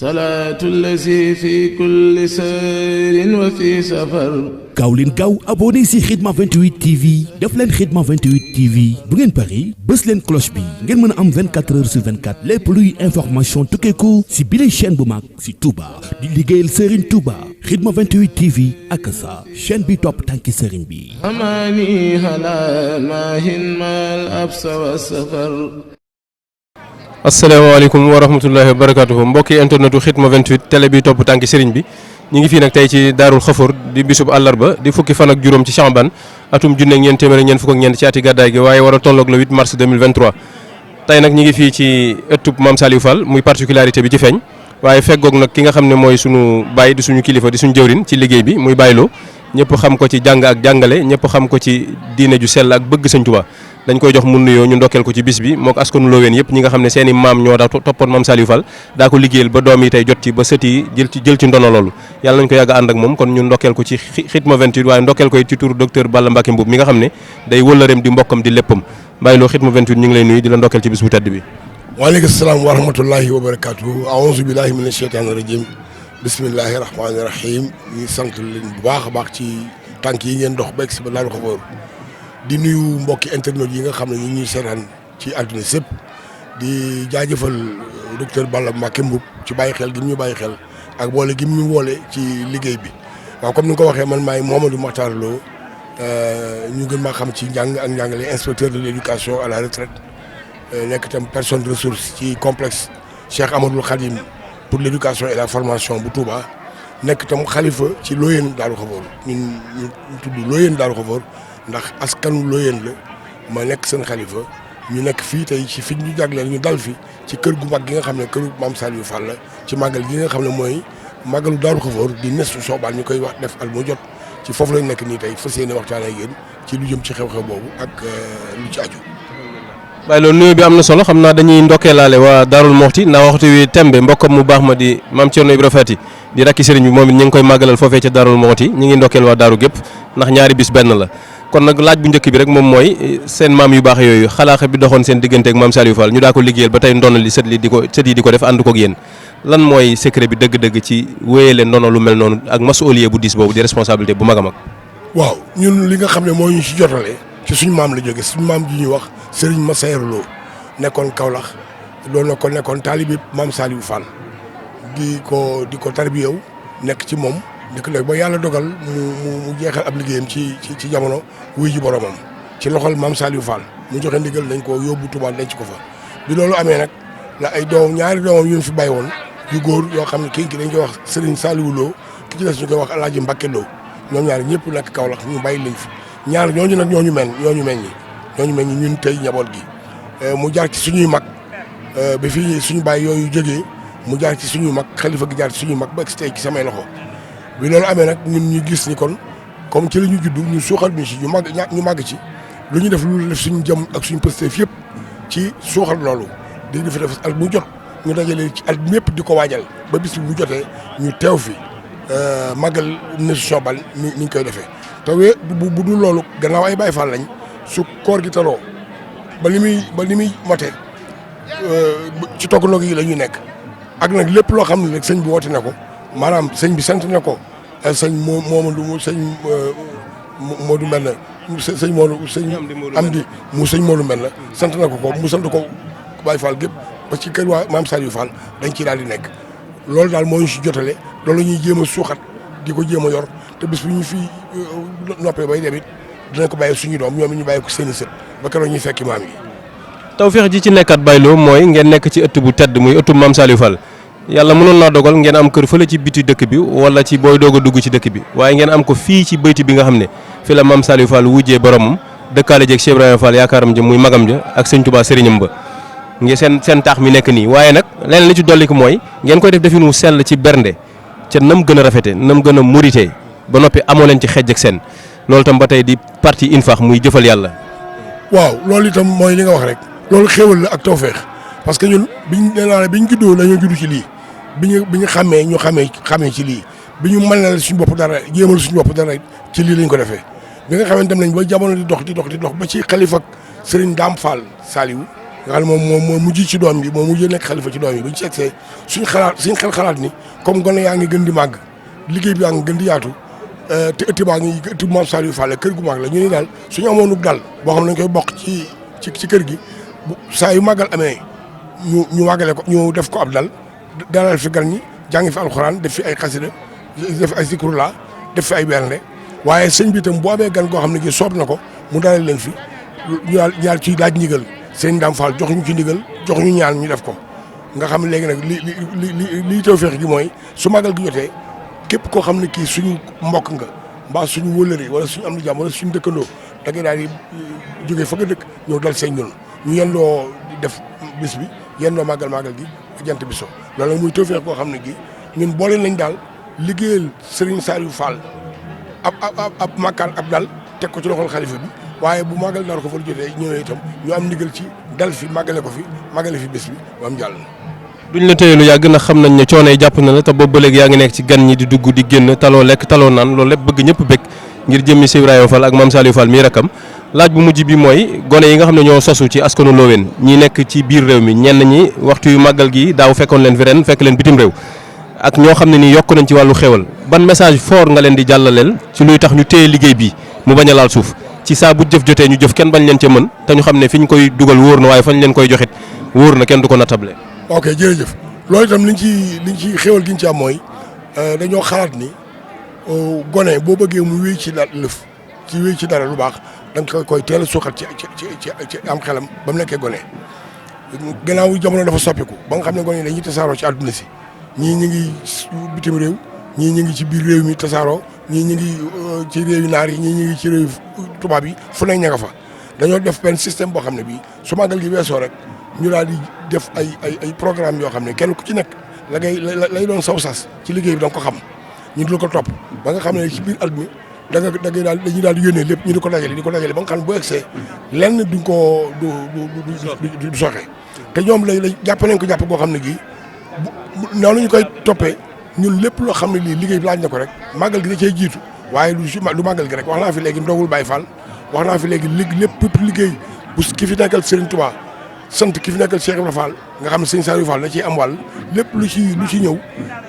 salaatu lazi fi kulli sayrin wa fi safar. gaaw leen gaaw abonné si Khidma 28 TV def leen Khidma 28 TV bu ngeen pari bës leen cloche bi ngeen mën a am 24 heures sur 24 lépp luy information tukkeeku si bile chaîne bu mag si Touba di liggéeyal Serigne Touba Khidma 28 TV ak sa chaîne bi topp tànki Serigne bi. amaani ala maahin maal absa wa safar. asalaamaaleykum wa rahmatullahi wa barakatuhu mbokki internetu Khidma 28 télé bi topp tànki Serigne bi. ñu ngi fii nag tey ci daarul xafoor di bisub àllarba di fukki fan ak juróom ci Chaban atum junne ak ñeent téeméer ak ñeent fukk ak ñeent ci ati gàddaay gi waaye war a tolloog le 8 mars 2023 tey nag ñu ngi fii ci ëttub Mame Saliou Fall muy particularité bi ci feeñ waaye feggoog nag ki nga xam ne mooy sunu baay di suñu kilifa di suñu jëwrin ci liggéey bi muy bàyyiloo ñëpp xam ko ci jàng ak jàngale ñëpp xam ko ci diine ju sell ak bëgg Sëñ Tuubaa dañ koy jox mu nuyoo ñu ndokkeel ko ci bis bi moo ko askanu Looween yëpp ñi nga xam ne seen i maam ñoo daa toppoon Mame Saliou Fall daa ko liggéeyal ba doom yi tey jot ci ba sët yi jël ci ndono loolu yàlla nañ ko yàgg ànd ak moom kon ñu ndokkeel ko ci Khidma 28 waaye ndokkeel ko it ci turu docteur Balla Mbacké Mbuub mi nga xam ne day wëllëreem di mbokkam di léppam bàyyiloo Khidma 28 ñu ngi lay nuyu di la ndokkeel ci bis bu tedd bi. waaleykum salaam wa rahmatullahi wa barakatuh aouzu billahi mina sheytaani rajim bismillahi rahmaani rahim ñu sant leen bu baax a baax ci tànk yi ngeen dox ba egg si ba Daaru Xafoor di nuyu mbokki internet yi nga xam ne ñu ñuy seetaan ci àdduna sépp di jaajëfal docteur Balla Mbacké Mbuub ci bàyyi xel gi ñu bàyyi xel ak boole gi ñu woole ci liggéey bi waaw comme ni nga ko waxee man maay Mouhamadou Makhtar Lo ñu gën maa xam ci njàng ak njàngale inspecteur de l'éducation à la retraite nekk itam personne de ressource ci complexe Cheikh Ahmadoul Khadim pour l'éducation et la formation bu Touba nekk itam xalifa ci Looyeen Daaru Xafoor ñun ñu tudd Looyeen Daaru Xafoor ndax askanu Looyeen la ma nekk seen xalifa ñu nekk fii tey ci fi ñu jagleel ñu dal fi ci kër gu mag gi nga xam ne këru Mame Saliou Fall la ci màggal gi nga xam ne mooy màggalu Daaru Xafoor di nesu soobaan ñu koy wax def al mu jot ci foofu lañ nekk nii tey fas yéene waxtaan ak yéen ci lu jëm ci xew-xew boobu ak lu ci aju. waaye loolu nuyu bi am na solo xam naa dañuy ndokkeelaale waa Daarul Moxti ndax waxtu wi tembe mbokkam mu baax ma di Mame Thierno Ibra Fati di rakki sëriñ bi moom it ñu ngi koy màggalal foofee ca Daarul Moxti ñu ngi ndokkeel waa Daaru gépp ndax ñaari bis benn la kon nag laaj bu njëkk bi rek moom mooy seen maam yu baax yooyu xalaaxa bi doxoon seen diggante ak Mame Saliou Fall ñu daa ko liggéeyal ba tey ndono li sët yi di ko def ànd koog yéen lan mooy secret bi dëgg-dëgg ci wéyale ndono lu mel noonu ak masuuliye bu diis boobu di responsabilité bu mag a mag. waaw ñun li nga xam ne moo ñu ci jotale ci suñu maam la jóge suñu maam ji ñuy wax Serigne Massayer Lo nekkoon Kaolack loolu la ko nekkoon taalibi Mame Saliou Fall di ko tarbiyew nekk ci moom di ko ba yàlla dogal mu jeexal ab liggéeyam ci jamono wuy ji boromam ci loxol Mame Saliou Fall mu joxe ndigal dañ ko yóbbu Touba denc ko fa bi loolu amee nag la ay doom ñaari doomam yu ñu fi bàyyi woon yu góor yoo xam ne kii dañ koy wax Serigne Saliou Lo ki ci des ñu koy wax El Hadj Mbacké Lo ñoom ñaar ñëpp nekk Kaolack ñu bàyyi leen fi ñaar ñooñu nag ñooñu meññ ñun tey njaboot gi mu jaar ci suñuy mag ba fii suñu bàyyi yooyu jógee mu jaar ci suñuy mag xalifa gi jaar ci suñuy mag ba egsi tey ci samay loxo bi loolu amee nag ñun ñu gis ni kon comme ci la ñu juddu ñu suuxal ñu ci ñu màgg ci lu ñu def lu def suñu jëm ak suñu pësteef yëpp ci suuxal loolu di def at mu jot ñu dajale ci at ñëpp di ko waajal ba bis bi bu jotee ñu teew fi màggal ne sobal ni ñu koy defee te bu dul loolu gannaaw ay Baay Faal lañ su koor gi taloo ba li muy motee ci togg-togg yi la ñuy nekk ak nag lépp loo xam ne rek sëñ bi woote na ko maanaam sëñ bi sant na ko sëñ Modou Mbène sëñ Amdi mu sëñ Modou Mbène la sant na ko mu sant ko Baye Fall gépp ba ci kër waa Mame Saliou Fall dañ ciy daal di nekk loolu daal moo ñu si jotale loolu ñuy jéem a suuxat di ko jéem a yor te bis bu ñu fi noppee bay dem it dinañ ko bàyyi suñu doom ñoom it ñu bàyyi ko seen i sët ba keroog ñuy fekki maam yi. tawfeex ji ci nekkat bayloo mooy ngeen nekk ci ëtt bu tedd muy ëttu Mame Saliou Fall yàlla mënoon naa dogal ngeen am kër fële ci biti dëkk bi wala ci booy doog a dugg ci dëkk bi waaye ngeen am ko fii ci bayti bi nga xam ne fi la Mame Saliou Fall wujjee boromam dëkkaale jeeg Cheikh Ibrahima Fall yaakaaram ja muy magam ja ak sëñ Touba sëriñam ba ngi seen taax mi nekk nii waaye nag leneen li ci dolli ko mooy ngeen koy def defin wu sell ci bernde ca nam gën a rafete nam gën a murite ba noppi amoo leen ci xejj ak seen loolu itam ba tey di partie infaq muy jëfal yàlla. waaw loolu itam mooy li nga wax rek loolu xéwal la ak tawfeex parce que ñun biñ juddoo dañoo judd ci lii bi ñu xamee ci lii bi ñu mën na suñu bopp dara jéemal suñu bopp dara ci lii lañ ko defee bi nga xamante dem nañ ba jamono di dox ba ci xalifa Serigne Dame Fall Saliou nga xam ne moom moo mujj ci doom bi moo mujj nekk xalifa ci doom yi bu ñu seetsee suñ xel xalaat ni comme gone yaa ngi gën di màgg liggéey bi yaa ngi gën di yaatu te ëtti baa ngi ëtti Mame Saliou Fall kër gu mag la ñu ni daal suñu amoonuk dal boo xam ne dañ koy bokk ci kër gi saa yu màggal amee ñu màggale ko ñu def ko ab dalal fi gan ñi jàngi fi alxuraan def fi ay xasida def ay zikrullah def fi ay bernde waaye sëñ bi itam bu amee gan goo xam ne gi soob na ko mu dalal leen fi ñu daal ciy laaj ndigal sëñ Dame Fall jox ñu ci ndigal jox ñu ñaan ñu def ko nga xam ne léegi nag li tawfeex gi mooy su màggal gi jotee képp koo xam ne kii suñu mbokk nga mbaa suñu wëllëre wala suñu am na jàmm wala suñu dëkkandoo da ngay daal di jógee fa nga dëkk ñëw dal seen ñun ñu yendoo def bis bi yendoo màggal gi jant bi so loolu nag muy tawfeex koo xam ne gi ñun boole nañ daal liggéeyal Serigne Saliou Fall ab makkaan ab dal teg ko ci loxol xalifa bi waaye bu màggal Daaru Xafoor jotee ñëwee itam ñu am ndigal ci dal fi màggale ko fi màggale fi bés bi ba am jàll. duñ la téye lu yàgg na xam nañ ne coono yi jàpp na la te boobu ba léegi yaa ngi nekk ci gan ñi di dugg di génn taloo lekk taloo naan loolu lépp bëgg ñëpp bëgg ngir jëmmi Cheikh Ibrahima Fall ak Mame Saliou Fall mii rakam laaj bu mujj bi mooy gone yi nga xam ne ñoo sosu ci askanu Looween ñi nekk ci biir réew mi ñenn ñi waxtu yu màggal gi daaw fekkoon leen fi ren fekk leen bitim réew ak ñoo xam ne nii yokk nañ ci wàllu xéwal ban message fort nga leen di jàllaleel ci luy tax ñu téye liggéey bi mu bañ a laal suuf ci saa bu jëf jotee ñu jëf kenn bañ leen ca mën te ñu xam ne fi ñu koy dugal wóor na waaye fañ leen koy joxit wóor na kenn du ko natable. ok jërëjëf loolu itam liñ ci xéwal gi ñu ci am mooy dañoo xalaat ni gone boo bëggee mu wéy ci lëf ci wéy ci dara lu baax da nga koy teel a suuxat ci am xelam ba mu nekkee gone gannaaw jamono dafa soppiku ba nga xam ne gone yi dañuy tasaaroo ci àdduna si ñii ñu ngi bitim réew ñii ñu ngi ci biir réew mi tasaaroo ñii ñu ngi ci réew yu naar yi ñii ñu ngi ci réew tubaab yi fu nekk ña nga fa dañoo def benn système boo xam ne bii su màggal gi weesoo rek ñu daal di def ay programme yoo xam ne kenn ku ci nekk lay doon saw sas ci liggéey bi da nga ko xam ñu dul ko topp ba nga xam ne ci biir at mi dañuy daal di yónnee lépp ñu di ko dajale ba nga xam ne bu egsee lenn duñ ko du soxe te ñoom lay jàpp nañ ko jàpp goo xam ne gii noonu ñu koy toppee ñun lépp loo xam ne lii liggéey bi laaj na ko rek màggal gi da cee jiitu waaye du màggal gi rek wax naa fi léegi ndogul Baye Fall wax naa fi léegi lépp liggéey bu ki fi nekkal Serigne Touba sant ki fi nekkal Cheikh Ibrahima Fall nga xam ne Serigne Saliou Fall da ciy am wàll lépp lu ci ñëw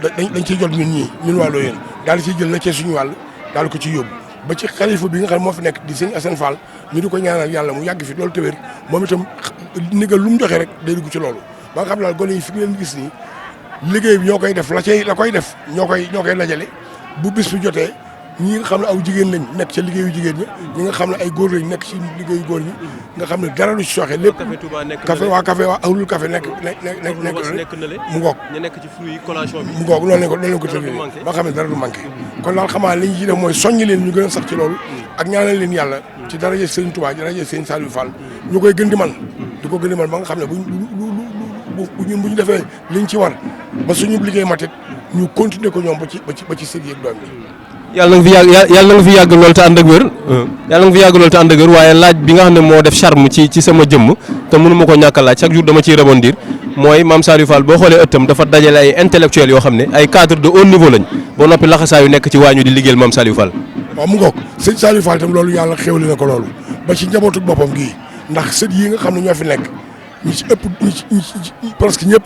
dañ ciy jot ñun wàllu yéen daal di ciy jël la cee suñu wàll daal ko ciy yóbbu ba ci xalifa bi nga xam ne moo fi nekk di Serigne Assane Fall ñu di ko ñaanal yàlla mu yàgg fi loolu tëwér moom itam ndigal lu mu joxe rek day dugg ci loolu ba nga xam ne daal gone yi fi leen gis nii liggéey bi ñoo koy def la koy def ñoo koy dajale bu bis bi jotee ñi nga xam ne aw jigéen lañ nekk ca liggéeyu jigéen ñi nga xam ne ay góor lañ nekk ci liggéeyu góor ñi nga xam ne dara du ci soxe lépp café waa awlul café nekk mu ngoog ñu nekk ci fruit collation bi mu ngoog loolu lañ ko tëddee ba nga xam ne dara du manqué kon daal xamaa li ñu ci def mooy soññi leen ñu gën a sax ci loolu ak ñaanal leen yàlla ci daraje Serigne Touba daraje Serigne Saliou Fall ñu koy gën di man di ko gën di man ba nga xam ne bu ñu defee liñ ci war ba suñu liggéey matit ñu continuer ko ñoom ba ci sëriñ ak doom bi yàlla na nga fi yàgg loolu te ànd ak wér yàlla nga fi yàgg loolu te ànd ak wér waaye laaj bi nga xam ne moo def charme ci sama jëmm te mënu ma ko ñàkk a laaj chaque jour dama ciy rebondir mooy Mame Saliou Fall boo xoolee ëttam dafa dajale ay intellectuels yoo xam ne ay cadre de haut niveau lañ ba noppi laxasaa yu nekk ci waañu di liggéeyal Mame Saliou Fall waaw mu ngoog sëñ Saliou Fall itam loolu yàlla xéwli na ko loolu ba ci njabootu boppam gii ndax sët yi nga xam ne ñoo fi nekk ñi ci ëpp presque ñëpp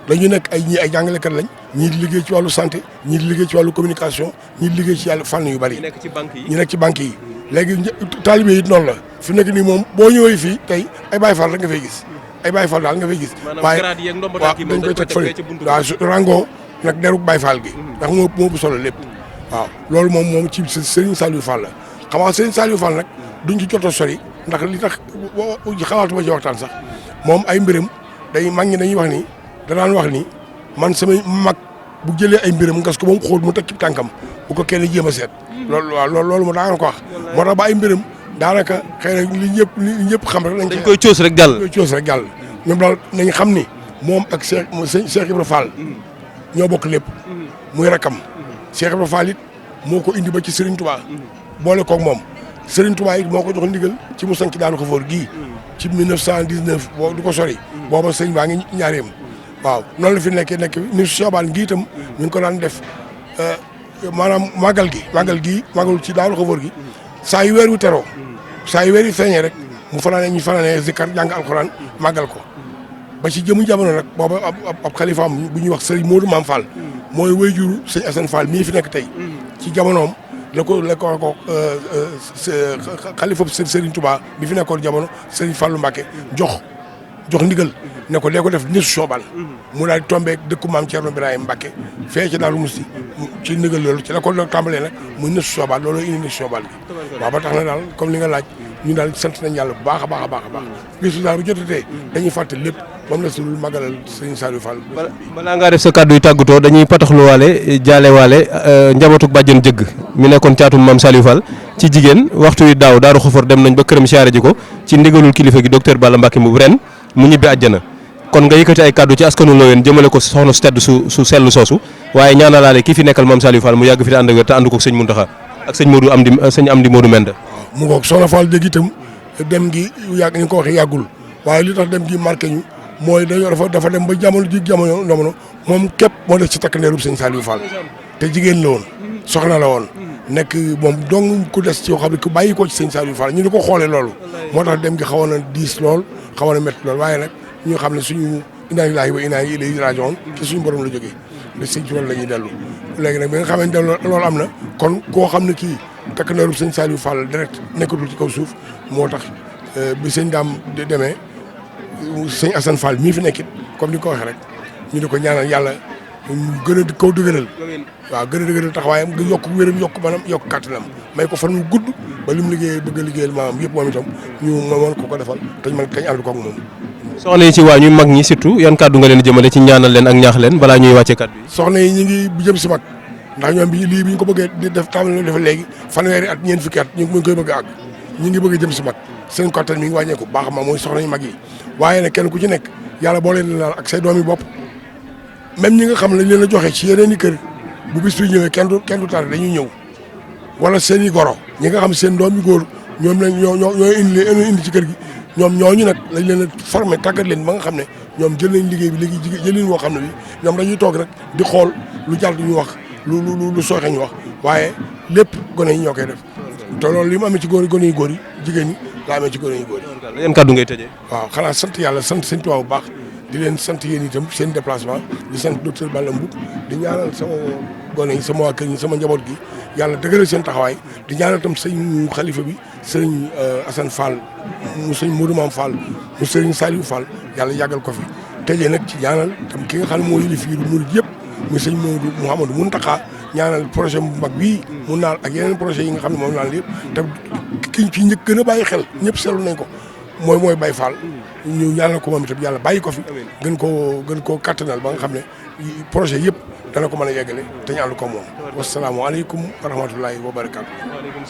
dañu nekk ñii ay jàngalekat lañ ñii di liggéey ci wàllu santé ñii di liggéey ci wàllu communication ñii di liggéey ci yàlla fànn yu bari. ñi nekk ci banque yi léegi taalibe yi it noonu la fi nekk nii moom boo ñëwee fii tey ay Baye Fall rek nga fay gis ay Baye Fall daal nga fay gis. waaye waaw dañ koy teg fële waaw rango nag deruk Baye Fall gi. ndax moo bu solo lépp. waaw loolu moom ci Serigne Saliou Fall la xam nga Serigne Saliou Fall nag duñ ci jot a sori ndax li tax xalaatuma ci waxtaan sax moom ay mbiram mag ñi dañuy wax ni danaan wax ni man samay mag bu jëlee ay mbiram ngas ko ba mu xóot mu teg ci tànkam bu ko kenn jéem a seet. loolu mu daan ko wax. moo tax ba ay mbiram daanaka xëy na li ñëpp xam rek. dañ koy coos rek jàll. ñoom daal nañ xam ni moom ak Cheikh Ibrahima Fall ñoo bokk lépp. muy rakam. Cheikh Ibrahima Fall it moo ko indi ba ci Serigne Touba. boole koog moom Serigne Touba it moo ko jox ndigal ci mu sanc Daaru Xafoor gii. ci 1919 boo du ko sori. booba sëñ baa ngi ñaareem. waaw noonu la fi nekk ni Soobaan gi itam ñu ngi ko daan def maanaam màggal ci Daaru Xafoor gi saa yu weer wi teroo saa yu weer wi feeñee rek mu fanaanee zikkar jàng alxuraan màggal ko ba ci jëmu jamono nag booba ab xalifaam bu ñuy wax sëriñ Modou Mame Fall mooy wayjuru sëñ Assane Fall mii fi nekk tey ci jamonoom la ko xalifa sëriñ Touba bi fi nekkoon jamono sëriñ Fallou Mbacké jox ndigal ne ko lee ko def nisu Soobaan mu daal di tombé dëkku maam Thierno Birahim Mbacké fee ci Daaru Musti ci ndigal loolu ci la ko tàmbalee nag muy nisu Soobaan loolu indi nisu Soobaan bi waaw ba tax na daal comme li nga laaj ñu daal sant nañ yàlla bu baax a baax a baax a baax bisu daal bu jotatee dañuy fàtte lépp moom la su dul magalal Serigne Saliou Fall. balaa ngaa def sa kàddu yu tàggatoo dañuy pataxluwaale jaalewaale njabootug bàjjen jëgg mi nekkoon caatum maam Saliou Fall ci jigéen waxtu wi daaw Daaru Xafoor dem nañ ba këram siyaare ji ko ci ndigalul kilifa gi docteur Balla Mbacké mu ren mu ñibbi àjjana kon nga yëkkati ay kàddu ci askanu Loyeen jëmale ko soxna su tedd su sellu soosu waaye ñaanalaale kii fi nekkal maam Saliou Fall mu yàgg fi te ànd ak wér te ànd ko sëñ Mountakha ak sëñ Amdi Modou Mende. mu ngoog soxna Fall dégg itam dem gi yàgg ni ko waxee yàggul waaye li tax dem gi marqué ñu mooy dafa dem ba jamono moom képp moo def ci takk ndeerub sëñ Saliou Fall te jigéen la woon soxna la woon nekk moom dong ku des ci yoo xam ne ku bàyyi ko ci sëñ Saliou Fall ñu di ko xoolee loolu moo tax dem gi xawoon na diis lool xawoon na métti lool waaye nag ñu xam ne suñu inna lillahi wa inna ilayhi raaji'uun ci suñu borom la jógee le sëñ ci loolu la ñuy dellu léegi nag bi nga xamante ne loolu am na kon koo xam ne kii takk ndeerub sëñ Saliou Fall direct nekkatul ci kaw suuf moo tax bi sëñ daam demee sëñ Assane Fall mii fi nekkit comme ni ko waxee rek ñu di ko ñaanal yàlla gën a kaw dëgëral waaw gën a dëgëral taxawaayam nga yokk wéram yokk manam yokk kàttanam may ko fan mu gudd ba li mu bëgg a liggéeyal maanaam yëpp moom itam ñu mën ko defal te ñu mën kañ ànd ko ak moom. soxna yi ci waa ñu mag ñi surtout yan kàddu nga leen jëmale ci ñaanal leen ak ñaax leen balaa ñuy wàccee kàddu yi. soxna yi ñu ngi jëm si mag ndax ñoom bi ñu ko bëggee di def tàmbali dafa léegi fanweeri at ñeent fukki at ñu ngi koy bëgg a àgg ñu ngi bëgg a jëm si mag seen kattan mi ngi wàññeeku baax ma mooy soxna yu mag yi waaye nag kenn ku ci nekk yàlla boo leen laal ak say doom yi bopp même ñi nga xam ne lañ leen a joxe ci yeneen i kër bu bis bi ñëwee kenn du tardé dañuy ñëw wala seen i goro ñi nga xam seen doom yu góor ñoom lañ ñoo indi ci kër gi ñoom ñooñu nag lañ leen a formé tàggat leen ba nga xam ne ñoom jël nañ liggéey bi léegi jëlin woo xam ne bi ñoom dañuy toog rek di xool lu jàll ñu wax lu sooxe ñu wax waaye lépp gone yi ñoo koy def te loolu li mu amee ci gone yu góor yi jigéen ñi la amee ci gone yu góor yi. yan kàddu ngay tëjee. waaw xanaa sant yàlla sant sëñ Tuubaa bu baax di leen sant yéen itam seen déplacement di sant docteur Balla Mboup di ñaanal sama gone yi sama waa kër yi sama njaboot gi yàlla dëgëral seen taxawaay di ñaanal itam sëñ xalifa bi sëñ Assane Fall mu sëñ Modou Mame Fall mu sëñ Saliou Fall yàlla yàggal ko fi tëjee nag ci ñaanal tam ki nga xam ne moo yëli fii murid yëpp muy sëñ Mouhamadou Mountakha ñaanal projet bu mag bii mu naal ak yeneen projet yi nga xam ne moom naal yëpp te ki ci njëkk gën a bàyyi xel ñëpp seetlu nañ ko mooy Baye Fall ñu ñaanal ko moom itam yàlla bàyyi ko fi gën koo kattanal ba nga xam ne projet yëpp dana ko mën a yeggale te ñu ànd ko moom wasalaamualeykum wa rahmatullahi wa barakaatu.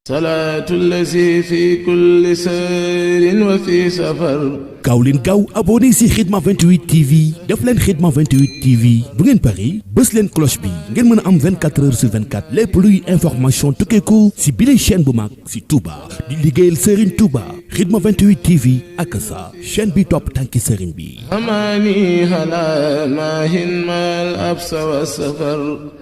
salaatu lazi fi kulli sayrin wa fi safar. gaaw leen gaaw abonné si Khidma 28 TV def leen Khidma 28 TV bu ngeen pari bës leen cloche bi ngeen mën a am 24 heures sur 24 lépp luy information tukkeeku si bile chaîne bu mag si Touba di liggéeyal Serigne Touba Khidma 28 TV ak sa chaîne bi topp tànki Serigne bi. amaani ala maahin mal absa wa safar.